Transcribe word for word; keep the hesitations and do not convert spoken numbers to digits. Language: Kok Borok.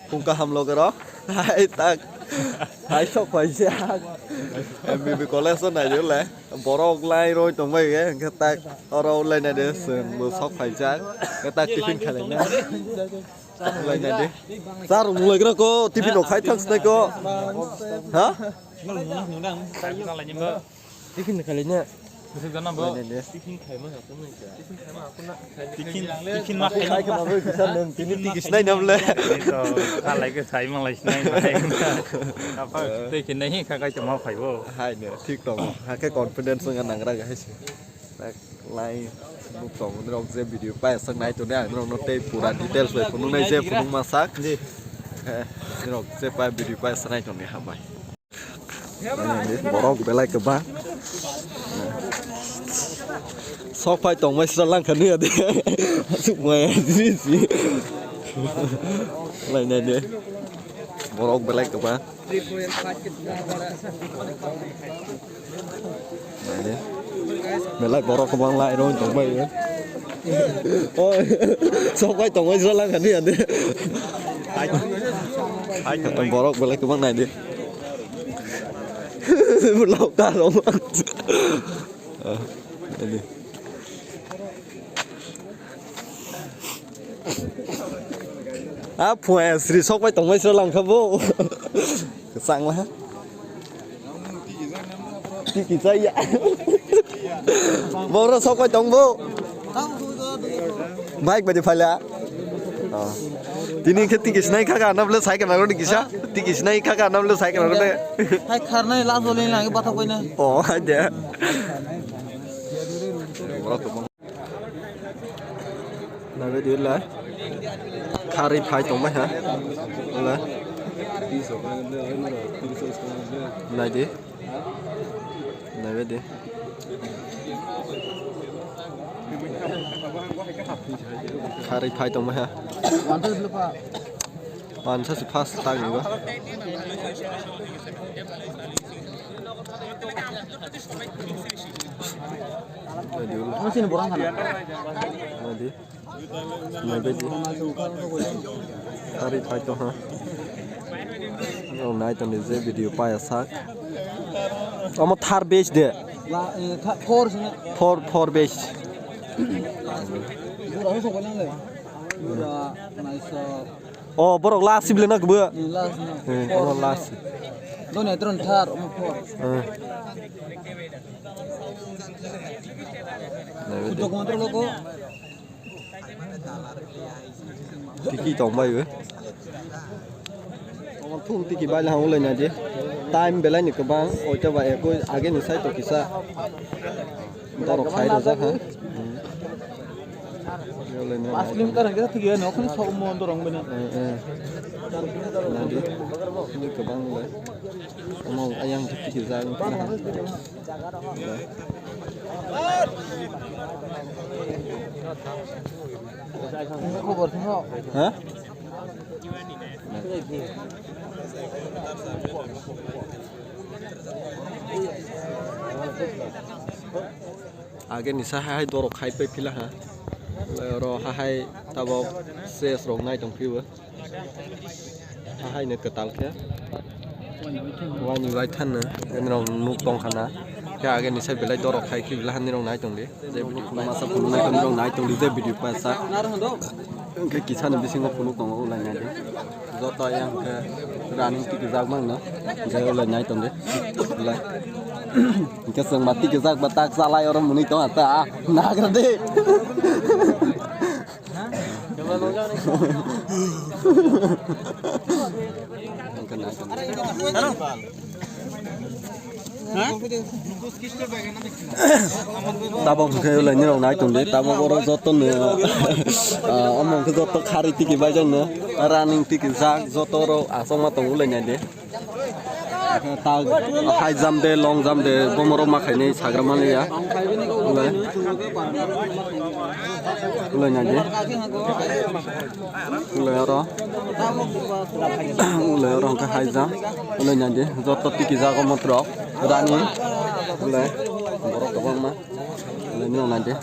Phung kaham loge rok. Hai tak. Hai sok paisa. M B B college o nai le. Borok lai roi tong bai ge, hwnkhe tak oro lai nai de, chwng bo sok paisa. Hwnkhe tak tiffin khalai na. Lai nai de. Char mung lai gra ko, tiffin rok khai thang snai ko. Ha? Tiffin khalai na. Lai nai de. Tiffin, tiffin ma khai. Khai khama bai kisa nang tini tiki sinai nam le. Ni to khalai ke sai mang lai sinai. Apa tei khe nai kha kai tongma phai bo. Hai ne, thik tongo. Hakhe confidence wngkha nangra ga hai se. Tak lai nuk tongo, norok je video pai sak nai toni ang norok no tei pura details bai phunuk nai je phunuk ma sak. Ji. He, norok je pai video pai sak nai toni hambai. Borok belai kwbang. Sok phai tongmai sra langkha nuya de. Asuk maya jisi. Lai nai de. Borok belai kwbang. Nai de. Belai borok kwbang lai rong tongbai. Oi. Sok phai tongmai sra langkha nuya de. Hai. Hai. Borok belai kwbang nai de. Belok karong. Ah, ini. Ah, phuya sri sok bai tongmai sra langkha bo. Kwchang la. Tiki chaya. Boro sok bai tong bo. Bike bai phala. Oh. Tini khe tiki sinai kha ka nable cycle na rodi kisa. Tiki sinai kha ka nable cycle na rodi. Hai kharnai last bol ni lagi bathok koina. Oh, hai de. Nai di la. Khari phai tong bai ha. La. Nai di. Nai di. Khari phai tong bai ha. Mansa si first tang ni ba. Nadi. Nadi. Ari phai to ha. Yo nai to ni je video pa ya sak. Omo thar base de. La, eh, tha-, four sini. Four, four base. Jura ho sobo nang le. Jura, nice, uh, Oh, borok last sibile na gubui? Ni last na. Eh, oro last. Doni etron thar, omo four. Eh. Kutok motor loko. Tiki tong bai be. Omo thung tiki bai la hang ulai na di. Time belai ni kwbang, oita ba ekoi age ni sai to kisa. Borok khai rojak ha. Pas kilometer hingke thik ya, nokni sok mo dorong bini. Eh, eh. Nadi. Ini kwbang le. Omo ayang khe tiki jak. Khobor khe ho. Ha? Age ni sa hai dorok khai pai phila ha. Oro ha hai tabok ses rok nai tong phibo. Ha hai no kwtal khe. Wani bai thanno. Ani rok nuk tong khana. Khe age ni sa belai dorok khai khi belai hani rok nai tong di. Je video masa phunuk nai tong rok nai tong di je video pa sa. Hwnkhe kisani bisingo phunuk tongo ulai nai di. Joto yang khe running tiki jak mangno. Je ulai nai tong di. Ulai. Hwnkhe chwng ma tiki jak ba tak chalai oro mwnwi tong ata. Nagra di. Tabok hwnkhe ulai nirok nai tong di, tabok oro joto no, ah, omo hwnkhe joto khari tiki bai jak no, running tiki jak joto oro achomma tongo ulai nai di. Tak high jump de, long jump de, bomorok ma khainai sagra manliya. Ulai. Ulai nai di. Ulai oro. Ulai oro hwnkhe high jump. Ulai nai di. Joto tiki jago motrok. Rani. Ulai. Borok kwbangma. Ulai nai di.